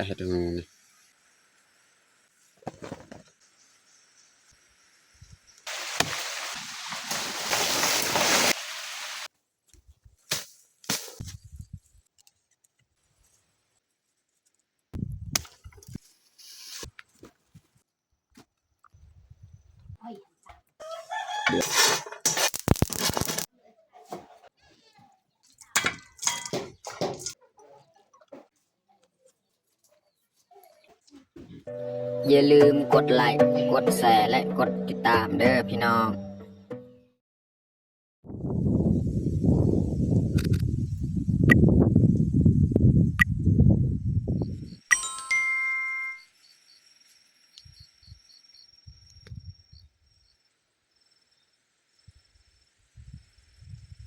ເຮັດໃຫ້ຮູ້ນີ້. ຢ່າລືມກົດໄລ, ກົດແຊ ແລະ ກົດຕິດຕາມເດີພີ່ນ້ອງ.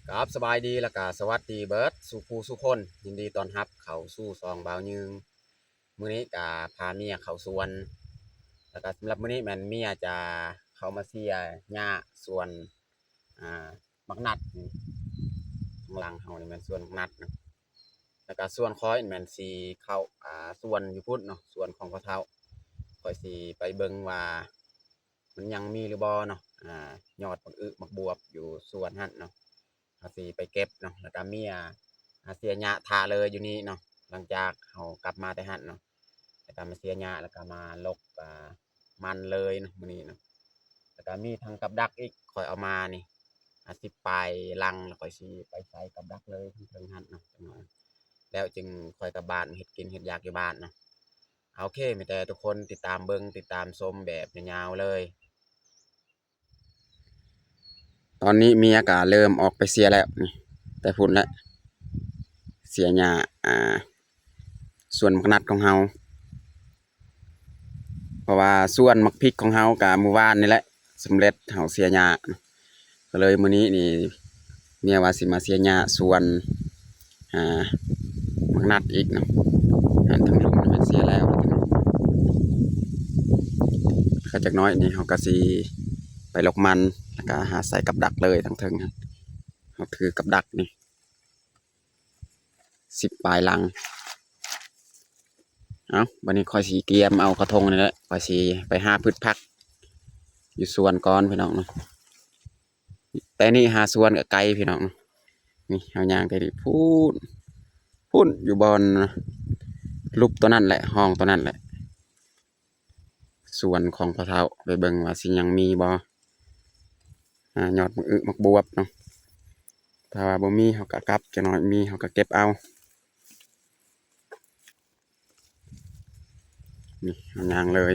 ຄັບ ສະບາຍດີ ແລ້ວກະສະຫວັດດີເບິດສູ່ຜູ້ສູ່ຄົນ. ຍິນດີຕ້ອນຮັບເຂົ້າສູ່ຊ່ອງບ່າວຍືງ. ມື້ນີ້ກະພາເມຍເຂົ້າສວນ ແລ້ວກະສຳລັບມື້ນີ້ແມ່ນເມຍຈະເຂົ້າມາເສຍຫຍ້າສວນ ອ່າ ໝາກນັດນີ້. ທາງຫຼັງເຮົານີ້ແມ່ນສວນໝາກນັດນະ ແລ້ວກະສ່ວນຂ້ອຍແມ່ນຊິເຂົ້າ ອ່າ ສວນຢູ່ພຸ້ນເນາະ, ສວນຂອງພໍ່ເຖົ້າ. ຂ້ອຍຊິໄປເບິ່ງວ່າ ມັນຍັງມີຫຼືບໍ່ເນາະ ອ່າ ຍອດໝາກອຶໝາກບວບຢູ່ສວນຫັ້ນເນາະ. ເຮົາຊິໄປເກັບເນາະ ແລ້ວກະເມຍ ອ່າ ເສຍຫຍ້າຖ້າເລີຍຢູ່ນີ້ເນາະ. ຫຼັງຈາກເຮົາກັບມາແຕ່ຫັ້ນເນາະ ແລ້ວກະມາເສຍຫຍ້າ ແລ້ວກະມາລົກ ອ່າ ມັນເລີຍເນາະມື້ນີ້ເນາະ. ແລ້ວກະມີທັງກັບດັກອີກ ຂ້ອຍເອົາມານີ້ ຫ້າສິບປາຍລັງ ແລ້ວຂ້ອຍຊິໄປໃສ່ກັບດັກເລີຍເທິງຫັ້ນເນາະ. ຈັກໜ້ອຍແລ້ວຈຶ່ງຄ່ອຍກັບບ້ານ ເຮັດກິນເຮັດຢາກຢູ່ບ້ານເນາະ. ໂອເຄ ມີແຕ່ທຸກຄົນຕິດຕາມເບິ່ງ ຕິດຕາມຊົມແບບຍາວໆເລີຍ. ຕອນນີ້ເມຍກະເລີ່ມອອກໄປເສຍແລ້ວນີ້ ແຕ່ພຸ້ນແຫຼະ ເສຍຫຍ້າ ອ່າ ສວນໝາກນັດຂອງເຮົາ. ເພາະວ່າສວນໝາກພິກຂອງເຮົາກະມື້ວານນີ້ແຫຼະ ສຳເລັດເຮົາເສຍຫຍ້າ ກະເລີຍມື້ນີ້ນີ້ ເມຍວ່າຊິມາເສຍຫຍ້າສວນ ອ່າ ໝາກນັດອີກເນາະ. ອັນທາງລຸ່ມນີ້ແມ່ນເສຍແລ້ວ ກະຈັກໜ້ອຍນີ້ເຮົາກະຊິໄປລົກມັນ ແລ້ວກະຫາໃສ່ກັບດັກເລີຍ. ທາງເທິງຫັ້ນ ເຮົາຖືກັບດັກນີ້ ສິບປາຍລັງ. ເອົ້າ ບາດນີ້ຂ້ອຍຊິກຽມເອົາກະທົງນີ້ແຫຼະ ຂ້ອຍຊິໄປຫາພືດຜັກຢູ່ສວນກ່ອນພີ່ນ້ອງເນາະ. ແຕ່ນີ້ຫາສວນກະໄກພີ່ນ້ອງເນາະ. ນີ້ເຮົາຍ່າງໄປນີ້ ພຸ້ນ ພຸ້ນ ຢູ່ບ່ອນຫຼຸບໂຕນັ້ນແຫຼະ ຮ່ອງໂຕນັ້ນແຫຼະ. ສວນຂອງພໍ່ເຖົ້າ ໄປເບິ່ງວ່າຊິຍັງມີບໍ່ ອ່າ ຍອດໝາກອຶໝາກບວບເນາະ. ຖ້າວ່າບໍ່ມີເຮົາກະກັບ, ຈັກໜ້ອຍມີເຮົາກະເກັບເອົາ. ນີ້ເຮົາຍ່າງເລີຍ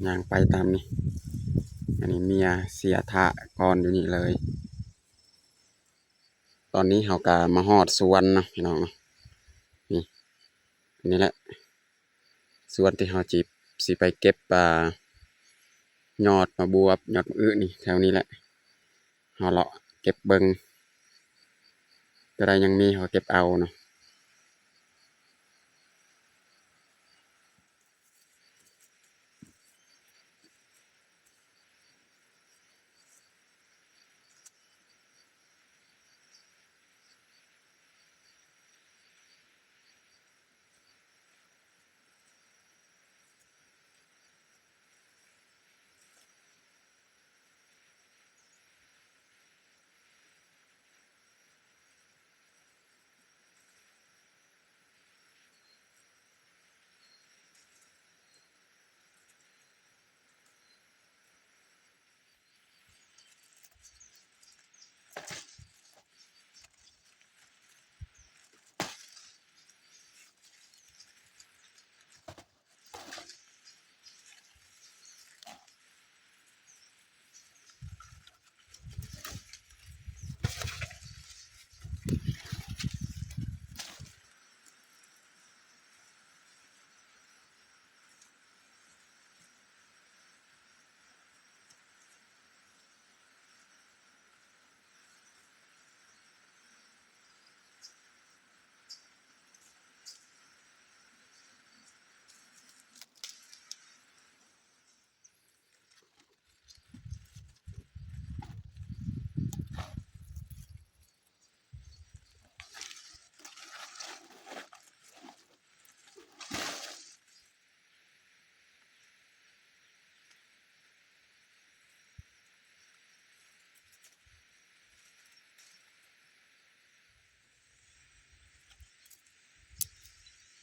ຍ່າງໄປຕາມນີ້. ອັນນີ້ເມຍເສຍຖ້າກ່ອນຢູ່ນີ້ເລີຍ. ຕອນນີ້ເຮົາກະມາຮອດສວນເນາະພີ່ນ້ອງເນາະ. ນີ້ ນີ້ແຫຼະ ສວນທີ່ເຮົາຈິ ຊິໄປເກັບ ອ່າ ຍອດໝາກບວບ ຍອດໝາກອຶນີ້ ແຖວນີ້ແຫຼະ. ເຮົາເລາະເກັບເບິ່ງ ໂຕໃດຍັງມີເຮົາເກັບເອົາເນາະ.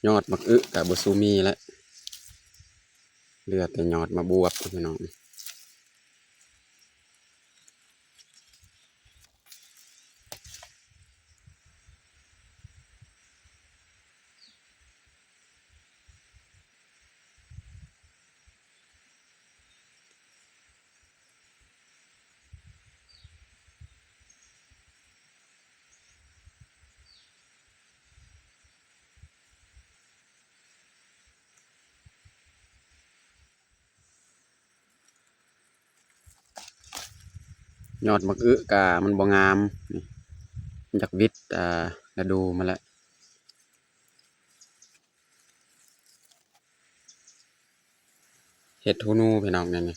ຍອດໝາກອຶກະບໍ່ສູ້ມີແລ້ວ ເຫຼືອແຕ່ຍອດໝາກບວບ ພີ່ນ້ອງ. ຍອດໝາກອຶກະມັນບໍ່ງາມ ມັນຢາກຫວິດ ອ່າ ລະດູມາແລ້ວ. ເຫັດຫູໜູພີ່ນ້ອງ ນີ້ ນີ້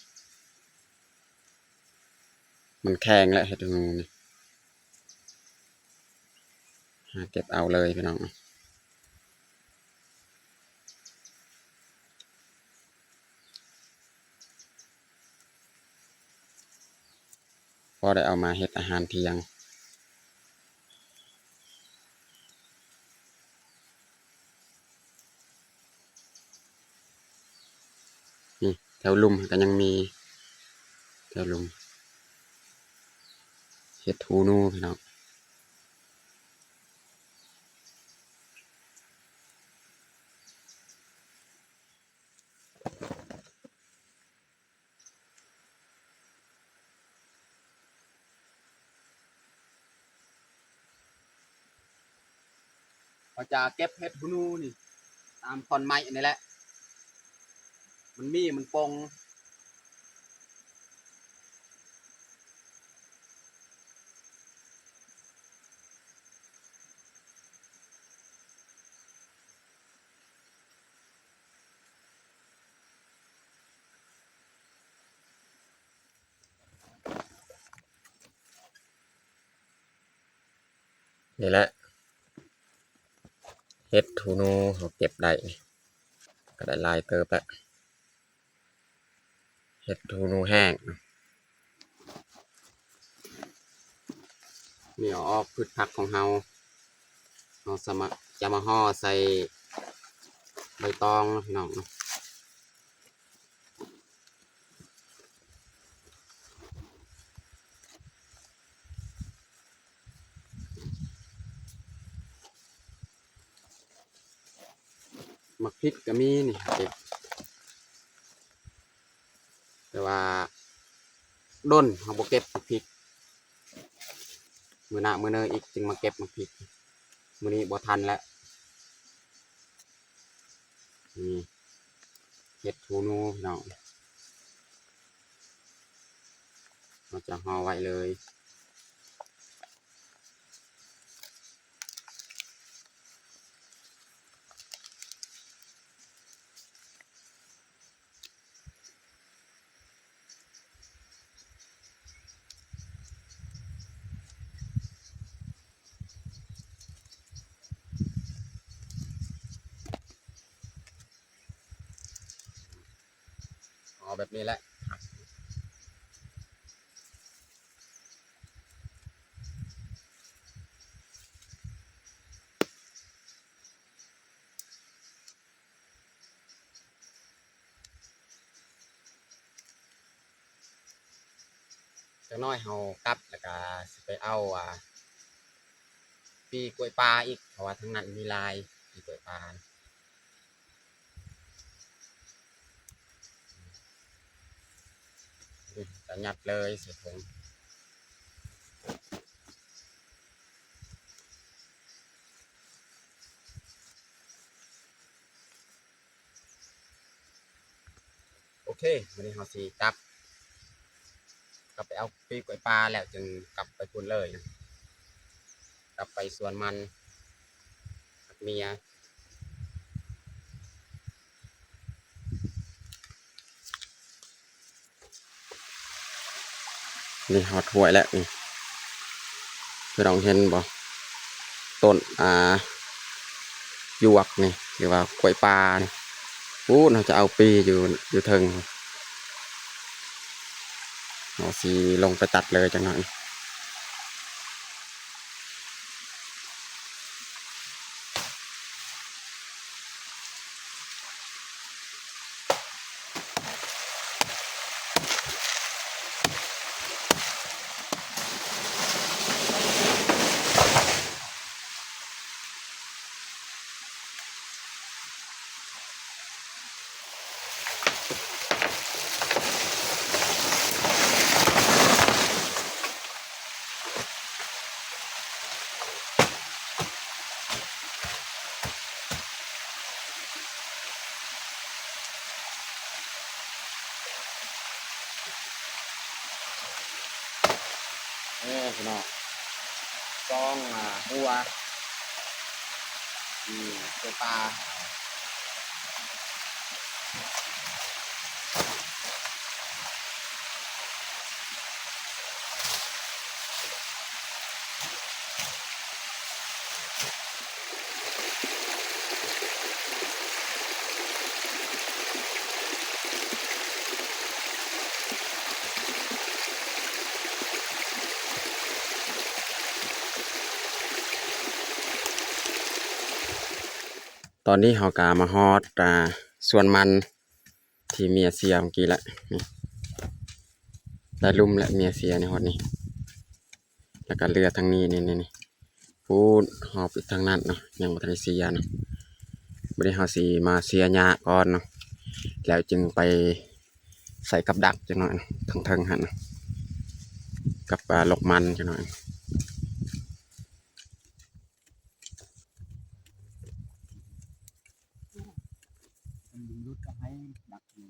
ມັນແຂງແລ້ວ ເຫັດຫູໜູນີ້ ຫາເກັບເອົາເລີຍພີ່ນ້ອງ. ພໍໄດ້ເອົາມາເຮັດອາຫານທ່ຽງ. ນີ້ ແຖວລຸ່ມກະຍັງມີ ແຖວລຸ່ມ ເຫັດຫູໜູພີ່ນ້ອງ. ເຂົາຈະເກັບເຫັດຫູໜູນີ້ ຕາມທ່ອນໄມ້ນີ້ແຫຼະ ມັນມີ ມັນປົ່ງ. ນີ້ແຫຼະ ເຫັດຫູໜູເຮົາເກັບໄດ້ ກະໄດ້ຫຼາຍເຕີບແລ້ວ. ເຫັດຫູໜູແຫ້ງ ນີ້ເອົາອອກພືດຜັກຂອງເຮົາ ເຮົາສາມາດຈະມາຫໍ່ໃສ່ໃບຕອງເນາະ ພີ່ນ້ອງເນາະ. ໝາກພິກກະມີນີ້ ເກັບ ແຕ່ວ່າດົນເຮົາບໍ່ເກັບໝາກພິກ ມື້ໜ້າມື້ເນີອີກຈຶ່ງມາເກັບໝາກພິກ ມື້ນີ້ບໍ່ທັນແລ້ວ. ນີ້ເຫັດຫູໜູພີ່ນ້ອງ ເຮົາຈະຫໍ່ໄວ້ເລີຍ. ອໍ ແບບນີ້ແຫຼະ. ຈັກໜ້ອຍເຮົາກັບ ແລ້ວກະຊິໄປເອົາ ອ່າ ປີກລ້ວຍປ່າອີກ ເພາະວ່າທາງນັ້ນມີຫຼາຍ ປີກລ້ວຍປ່າ. ນີ້ກະຍັດເລີຍໃສ່ຖົງ. ໂອເຄ ມື້ນີ້ເຮົາຊິກັບ ກັບໄປເອົາປີກລ້ວຍປ່າແລ້ວຈຶ່ງກັບໄປພຸ້ນເລີຍ ກັບໄປສວນມັນກັບເມຍ. ນີ້ຮອດຫ້ວຍແລ້ວນີ້ ພີ່ນ້ອງເຫັນບໍ່? ຕົ້ນ ອ່າ ຢວກນີ້ ຫຼືວ່າກ້ວຍປ່ານີ້ ປູ້ນ ເຮົາຈະເອົາປີຢູ່ ຢູ່ເທິງ ເຮົາຊິລົງໄປຕັດເລີຍຈັກໜ້ອຍ. ນີ້ ເດີພີ່ນ້ອງ ສອງ ອ່າ ຫົວ ອືມ ຕົວປາ. ຕອນນີ້ເຮົາກະມາຮອດ ອ່າ ສວນມັນ ທີ່ເມຍເສຍເມື່ອກີ້ແຫຼະ ນີ້ ໄດ້ລຸ່ມແລ້ວເມຍເສຍນີ້ ຮອດນີ້ ແລ້ວກະເຫຼືອທາງນີ້ ນີ້ ນີ້ ນີ້ ພຸ້ນຮອບໄປທາງນັ້ນເນາະ ຍັງບໍ່ທັນໄດ້ເສຍເນາະ. ບັດນີ້ເຮົາຊິມາເສຍຫຍ້າກ່ອນເນາະ ແລ້ວຈຶ່ງໄປໃສ່ກັບດັກຈັກໜ້ອຍເນາະ ທາງເທິງຫັ້ນເນາະ ກັບ ອ່າ ລົກມັນຈັກໜ້ອຍ. ມັນຫຼຸດກໍໃຫ້ດັກຢູ່.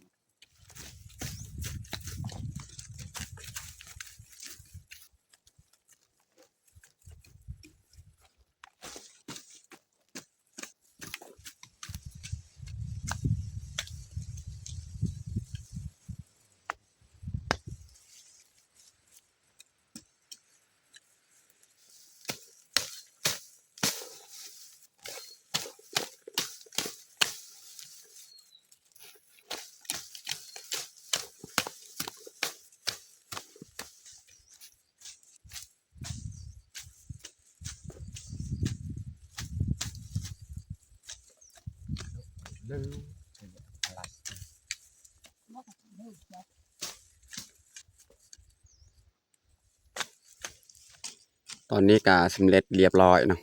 ຕອນນີ້ກະສຳເລັດລຽບລ້ອຍເນາະ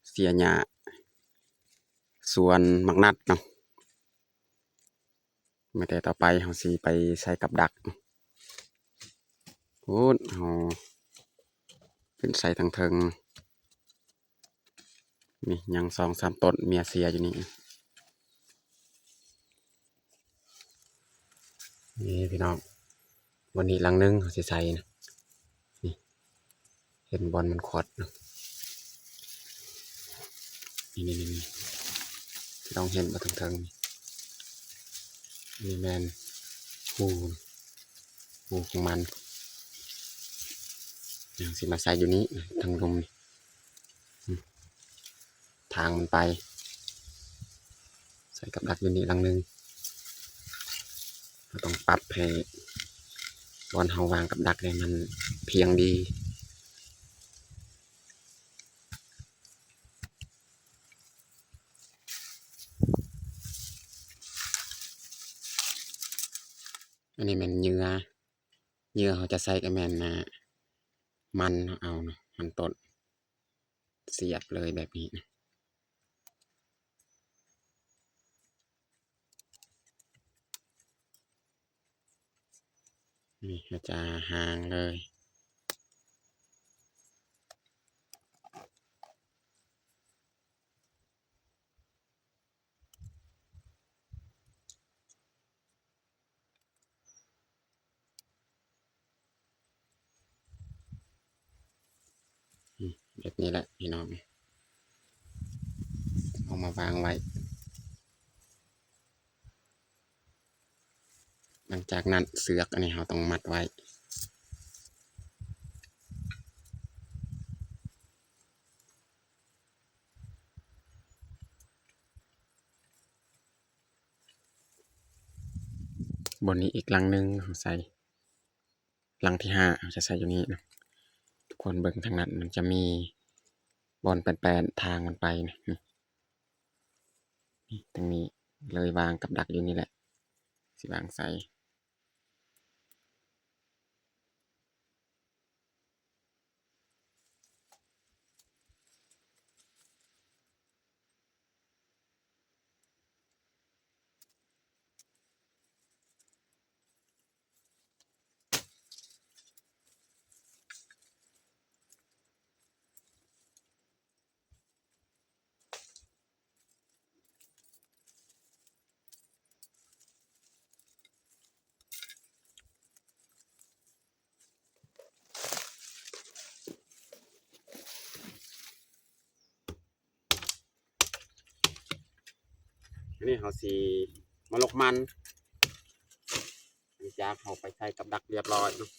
ເສຍຫຍ້າສວນໝາກນັດເນາະ. ແຕ່ຕໍ່ໄປເຮົາຊິໄປໃສ່ກັບດັກ ພຸ້ນ ເຮົາຂຶ້ນໃສ່ທາງເທິງ ນີ້ຍັງສອງສາມຕົ້ນເມຍເສຍຢູ່ນີ້. ນີ້ພີ່ນ້ອງ ວັນນີ້ຫຼັງໜຶ່ງເຮົາຊິໃສ່ນະ ນີ້ ເຫັນບ່ອນມັນຂອດ ນີ້ ນີ້ ນີ້ ພີ່ນ້ອງເຫັນບໍ່ ເທິງໆ ນີ້ ນີ້ແມ່ນຮູ ຮູຂອງມັນ ຍັງຊິມາໃສ່ຢູ່ນີ້ ທາງລຸ່ມນີ້ ທາງມັນໄປ ໃສ່ກັບດັກຢູ່ນີ້ຫຼັງໜຶ່ງ ເຮົາຕ້ອງປັບໃຫ້ບ່ອນເຮົາວາງກັບດັກໃຫ້ມັນພຽງດີ. ອັນນີ້ແມ່ນເຫຍື່ອ ເຫຍື່ອເຮົາຈະໃສ່ກໍແມ່ນ ອ່າ ມັນເອົາເນາະ ມັນຕົ້ນ ສຽບເລີຍແບບນີ້ນະ. ນີ້ເຮົາຈະຫາງເລີຍ. ອືມ ແບບນີ້ແຫຼະພີ່ນ້ອງ ເອົາມາວາງໄວ້. ຫຼັງຈາກນັ້ນເຊືອກອັນນີ້ເຮົາຕ້ອງມັດໄວ້. ບ່ອນນີ້ອີກຫຼັງໜຶ່ງເຮົາໃສ່ ຫຼັງທີຫ້າເຮົາຈະໃສ່ຢູ່ນີ້ນະ. ທຸກຄົນເບິ່ງທາງນັ້ນ ມັນຈະມີບ່ອນແປນໆ ທາງມັນໄປນະ. ນີ້ ນີ້ ທາງນີ້ເລີຍ ວາງກັບດັກຢູ່ນີ້ແຫຼະ ຊິວາງໃສ່. ອັນນີ້ເຮົາຊິມາລົກມັນ ຫຼັງຈາກເຮົາໄປໃສ່ກັບດັກຮຽບຮ້ອຍເນາະ.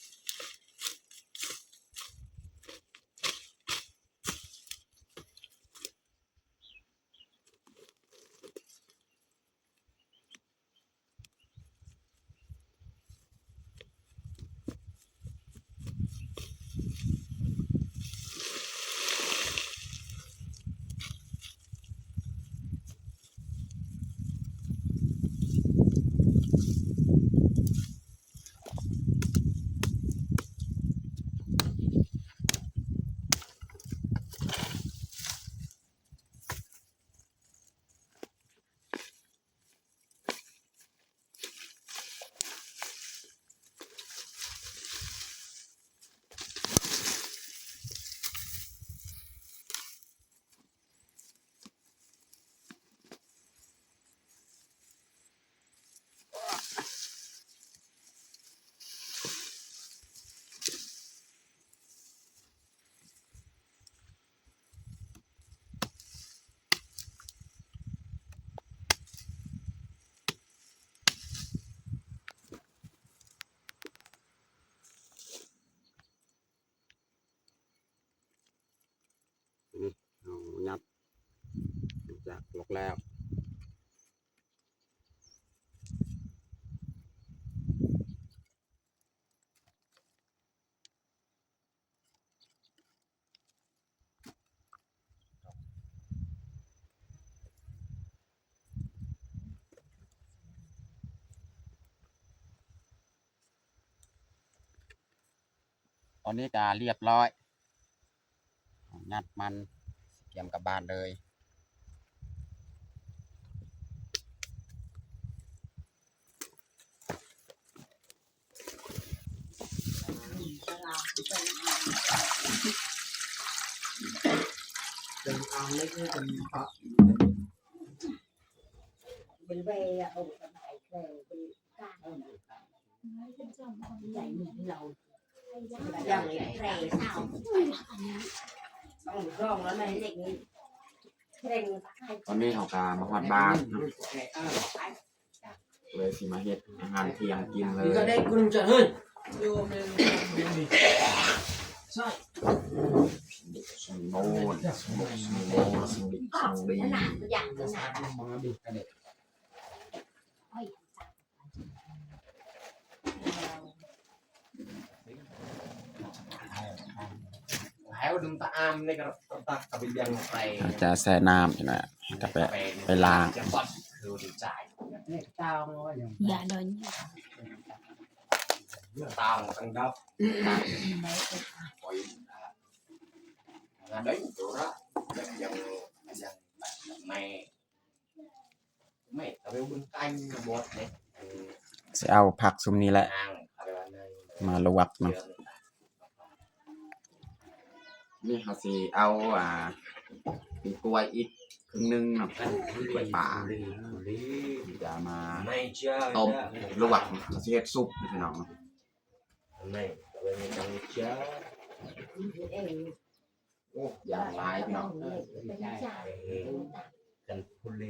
ອືມ ເຮົາຍັດຈາກລັອກແລ້ວ. ຕອນນີ້ກະຮຽບຮ້ອຍ ຍັດມັນ ກຽມກັບບ້ານເລີຍ. ຕອນນີ້ເຮົາກະມາຮອດບ້ານເນາະ ເລີຍຊິມາເຮັດອາຫານທ່ຽງກິນເລີຍ. ເຮົາຈະແຊ່ນ້ຳນີ້ນະ ແລ້ວກະໄປ ໄປລ້າງ. ຊິເອົາຜັກຊຸມນີ້ແຫຼະ ມາລວກເນາະ. ນີ້ເຮົາຊິເອົາ ອ່າ ປີກກ້ວຍອີກເຄິ່ງໜຶ່ງເນາະ ກ້ວຍປ່າ ຈະມາຕົ້ມລວກ ເຮົາຊິເຮັດຊຸບພີ່ນ້ອງເນາະ. ໂອ້ ຢ່າງຫຼາຍພີ່ນ້ອງ. ກັນພຸເລ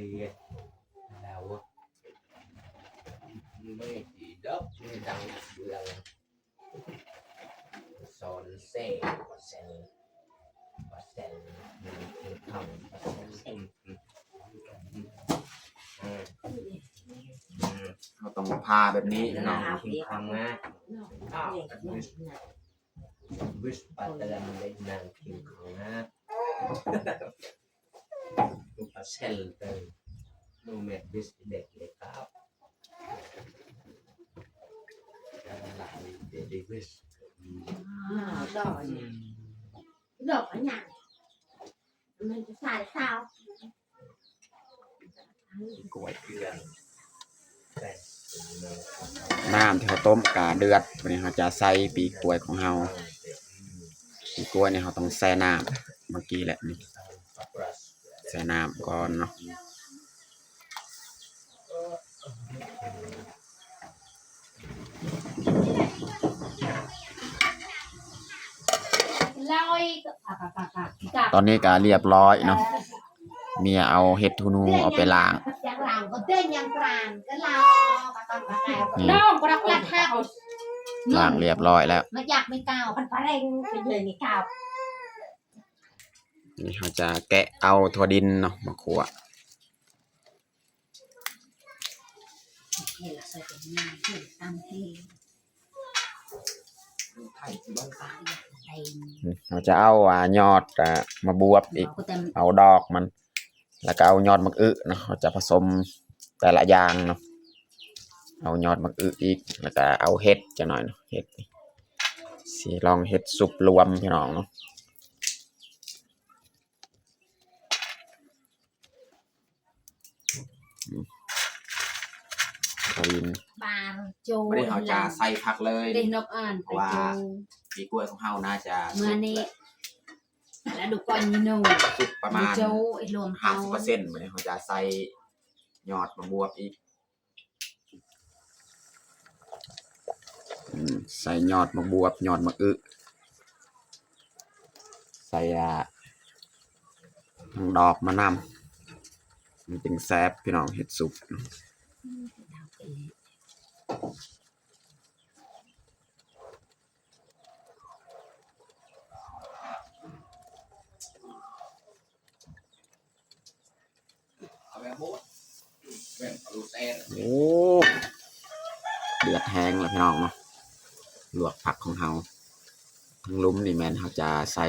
ດາວ ໄມ່ດີດອກ ໄມ່ດັງເບືອງ ສອນເຊ ປາແຊນ ປາແຊນ ເມືອງເຄງຄຳ ປາແຊນ ເຮົາຕ້ອງຜ່າແບບນີ້ພີ່ນ້ອງ. ເຄງຄຳງາ ເຮົາ Wis patelan dek nang king kongap. Lupa shelter. No medis dek lekap. Lari jadi wis. Nah, dah. Dah, banyak. ນ້ຳທີ່ເຮົາຕົ້ມກະເດືອດ, ບາດນີ້ເຮົາຈະໃສ່ປີກກ້ວຍຂອງເຮົາ. ປີກກ້ວຍນີ້ເຮົາຕ້ອງແຊ່ນ້ຳເມື່ອກີ້ແຫຼະ, ນີ້ ແຊ່ນ້ຳກ່ອນເນາະ. ຕອນນີ້ກະລຽບລ້ອຍເນາະ, ເມຍເອົາເຫັດຫູໜູເອົາໄປລ້າງ. ກໍເປັນຫຍັງການກໍລາວກໍຕ້ອງກະແຕ່ ອືມ ນ້ອງກໍລັກລັດເຮົາ ລ້າງຮຽບຮ້ອຍແລ້ວ ມາຢາກມີກ່າວ ພັນພະເລັງເປັນເລີຍມີກ່າວ. ນີ້ເຮົາຈະແກະເອົາຖົ່ວດິນເນາະມາຂົ້ວ ເຮົາຈະເອົາ ອາ ຍອດ ອາ ໝາກບວບອີກ ເອົາດອກມັນ ແລ້ວກໍເອົາຍອດໝາກອຶເນາະ ເຮົາຈະຜະສົມແຕ່ລະຢ່າງເນາະ ເອົາຍອດໝາກອຶອີກ ແລ້ວກໍເອົາເຫັດຈັກໜ້ອຍເນາະ ເຫັດ ຊິລອງເຮັດຊຸບລວມພີ່ນ້ອງເນາະ. ອືມ ປາໂຈ ມື້ນີ້ເຮົາຈະໃສ່ຜັກເລີຍ ເພາະວ່າປີກ້ວຍຂອງເຮົາໜ້າຈະສຸກແລ້ວ ລະດູກ່ອນນີ້ໂນ ສຸກປະມານຫ້າສິບເປີເຊັນ ມື້ນີ້ເຮົາຈະໃສ່ຍອດໝາກບວບອີກ. ອືມ ໃສ່ຍອດໝາກບວບ ຍອດໝາກອຶ ໃສ່ ອາ ທັງດອກມານຳ ມັນຈຶ່ງແຊບພີ່ນ້ອງ ເຫັດຊຸບ. ໂອ້ ເດືອດແຮງແລ້ວພີ່ນ້ອງເນາະ ລວກຜັກຂອງເຮົາ. ທາງລຸ່ມນີ້ແມ່ນເຮົາຈະໃສ່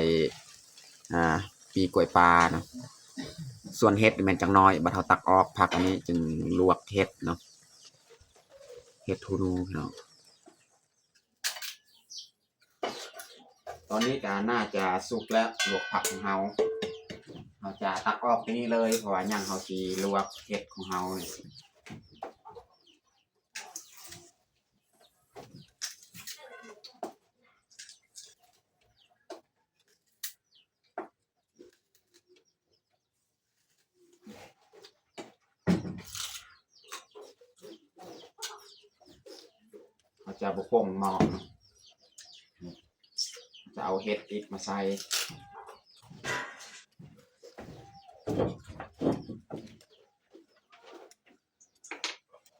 ອາ ປີກລ້ວຍປ່າເນາະ ສ່ວນເຫັດນີ້ແມ່ນຈັກໜ້ອຍ ບັດເຮົາຕັກອອກ ຜັກອັນນີ້ຈຶ່ງລວກເຫັດເນາະ ເຫັດຫູໜູພີ່ນ້ອງ. ຕອນນີ້ກໍໜ້າຈະສຸກແລ້ວ ລວກຜັກຂອງເຮົາ ເຮົາຈະຕັກອອກທີ່ນີ້ເລີຍ ເພາະວ່າຍັງເຮົາຊິລວກເຫັດຂອງເຮົານີ້. ເຮົາຈະບໍ່ຄົງໝໍ້ ຈະເອົາເຫັດອີກມາໃສ່.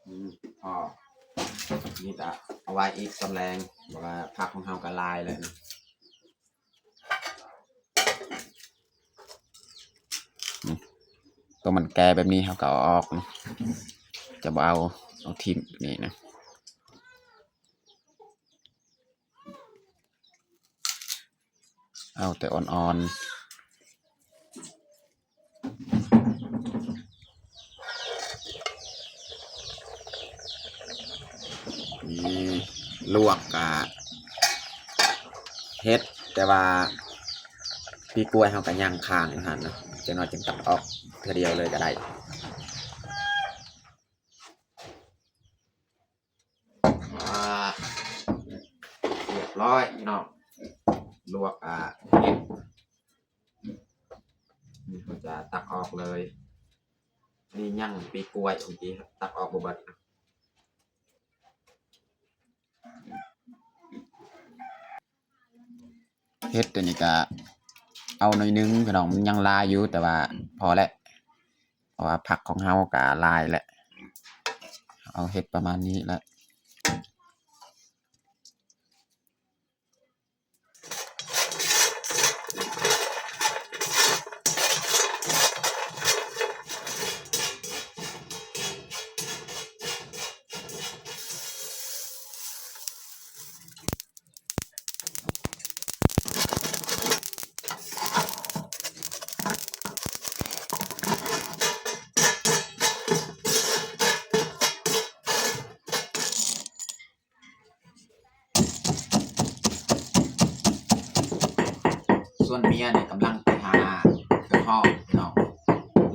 ອືມ ພໍ ນີ້ກະເອົາໄວ້ອີກສ່ຳແລງ ເພາະວ່າຜັກຂອງເຮົາກະຫຼາຍແລ້ວນະ. ອືມ ໂຕມັນແກ່ແບບນີ້ເຮົາກໍເອົາອອກເນາະ ຈະບໍ່ເອົາ ເອົາຖິ້ມນີ້ນະ. ເອົາແຕ່ອ່ອນໆ ນີ້ ລວກກະເຮັດ ແຕ່ວ່າປີກລ້ວຍເຮົາກະຍັງຄ້າງຢູ່ຫັ້ນເນາະ ຈັກໜ້ອຍຈຶ່ງຕັດອອກເທື່ອດຽວເລີຍກະໄດ້. ອ່າ ຮຽບຮ້ອຍພີ່ນ້ອງ ລວກ ອ່າ ເຫັດ ນີ້ເຮົາຈະຕັກອອກເລີຍ. ອັນນີ້ຍັງປີກລ້ວຍ ເມື່ອກີ້ຕັກອອກບໍ່ເບິດ. ເຫັດອັນນີ້ກະເອົາໜ້ອຍໜຶ່ງພີ່ນ້ອງ ມັນຍັງຫຼາຍຢູ່ ແຕ່ວ່າພໍແລ້ວ ເພາະວ່າຜັກຂອງເຮົາກະຫຼາຍແລ້ວ ເອົາເຫັດປະມານນີ້ແຫຼະ. ສ່ວນເມຍນີ້ກຳລັງໄປຫາເຄື່ອງຫອມພີ່ນ້ອງ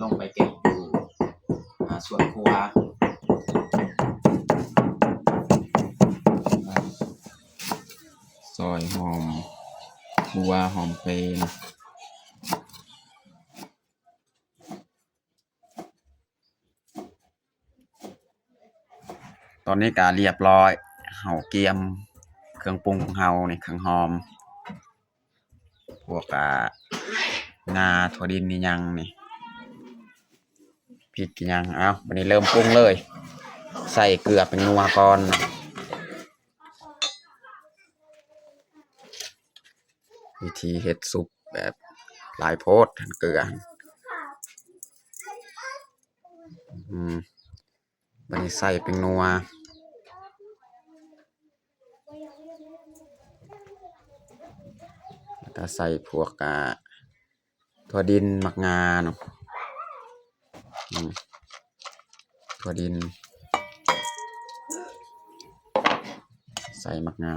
ລົງໄປເກັບຢູ່ ອ່າ ສວນຄົວ. ຊອຍຫອມບົວ ຫອມເປນ. ຕອນນີ້ກະຮຽບຮ້ອຍ ເຮົາກຽມເຄື່ອງປຸງຂອງເຮົານີ້ ເຄື່ອງຫອມ ພວກ ອ່າ ງາ ຖົ່ວດິນ ອີ່ຫຍັງນີ້. ພິກອີ່ຫຍັງ. ເອົາ ບາດນີ້ເລີ່ມປຸງເລີຍ ໃສ່ເກືອແປ້ງນົວກ່ອນ. ວິທີເຮັດຊຸບແບບຫຼາຍໂພດ ຫັ້ນເກືອ ອືມ ບາດນີ້ໃສ່ແປ້ງນົວ ແລ້ວກະໃສ່ພວກ ອ່າ ຖົ່ວດິນ ໝາກງາເນາະ ອືມ ຖົ່ວດິນ ໃສ່ໝາກງາ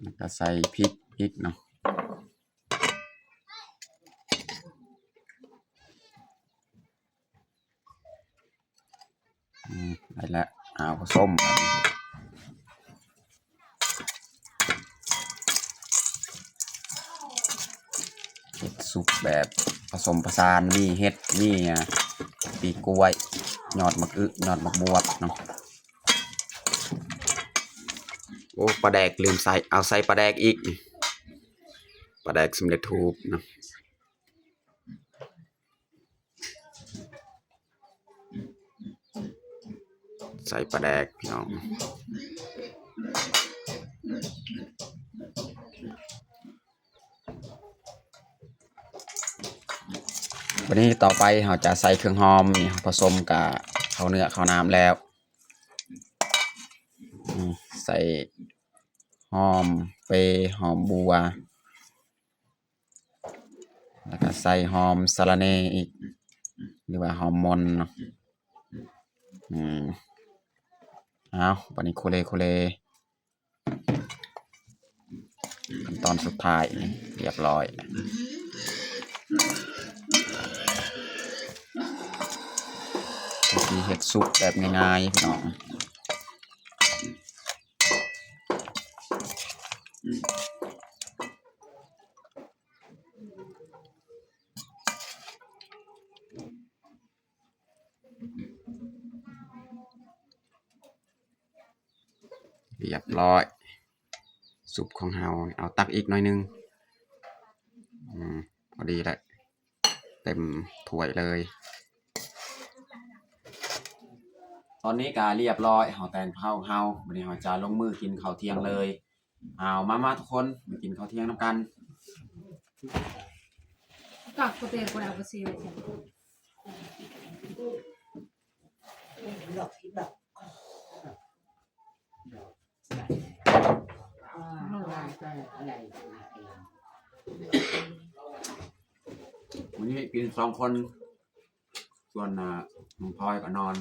ແລ້ວກະໃສ່ພິກອີກເນາະ. ອືມ ໄດ້ແລ້ວ ເອົາ ປະສົມກັນ ເຮັດຊຸບແບບປະສົມປະສານ ມີເຫັດ ມີ ອ່າ ປີກກ້ວຍ ຍອດໝາກອຶ ຍອດໝາກບວບເນາະ. ໂອ້ ປາແດກລືມໃສ່ ເອົາໃສ່ປາແດກອີກ ປາແດກສຳເລັດຮູບເນາະ. ໃສ່ປາແດກພີ່ນ້ອງ. ບາດນີ້ຕໍ່ໄປເຮົາຈະໃສ່ເຄື່ອງຫອມ ນີ້ເຮົາປະສົມກະເຂົ້າເນື້ອເຂົ້ານ້ຳແລ້ວ ອືມ ໃສ່ຫອມເປ ຫອມບົວ ແລ້ວກະໃສ່ຫອມສະລະເໜ່ອີກ ຫຼືວ່າຫອມມົນເນາະ ອືມ ເອົາ ບາດນີ້ໂຄເລໂຄເລ ຂັ້ນຕອນສຸດທ້າຍນີ້ ຮຽບຮ້ອຍ ວິທີເຮັດຊຸບແບບງ່າຍໆ ພີ່ນ້ອງ. ຮຽບຮ້ອຍ ຊຸບຂອງເຮົາ. ເອົາ ຕັກອີກໜ້ອຍໜຶ່ງ ອືມ ພໍດີແລ້ວ ເຕັມຖ້ວຍເລີຍ. ຕອນນີ້ກະຮຽບຮ້ອຍ ເຮົາແຕ່ງເຂົ້າເຮົາ ບາດນີ້ເຮົາຈະລົງມືກິນເຂົ້າທ່ຽງເລີຍ. ເອົາ ມາ ມາທຸກຄົນ ມາກິນເຂົ້າທ່ຽງນຳກັນ. ກະບໍ່ເຕັມ ບໍ່ໄດ້ເອົາໄປຊີໄວ້. ມື້ນີ້ກິນສອງຄົນ ສ່ວນ ອ່າ ນ້ອງພອຍກໍນອນ.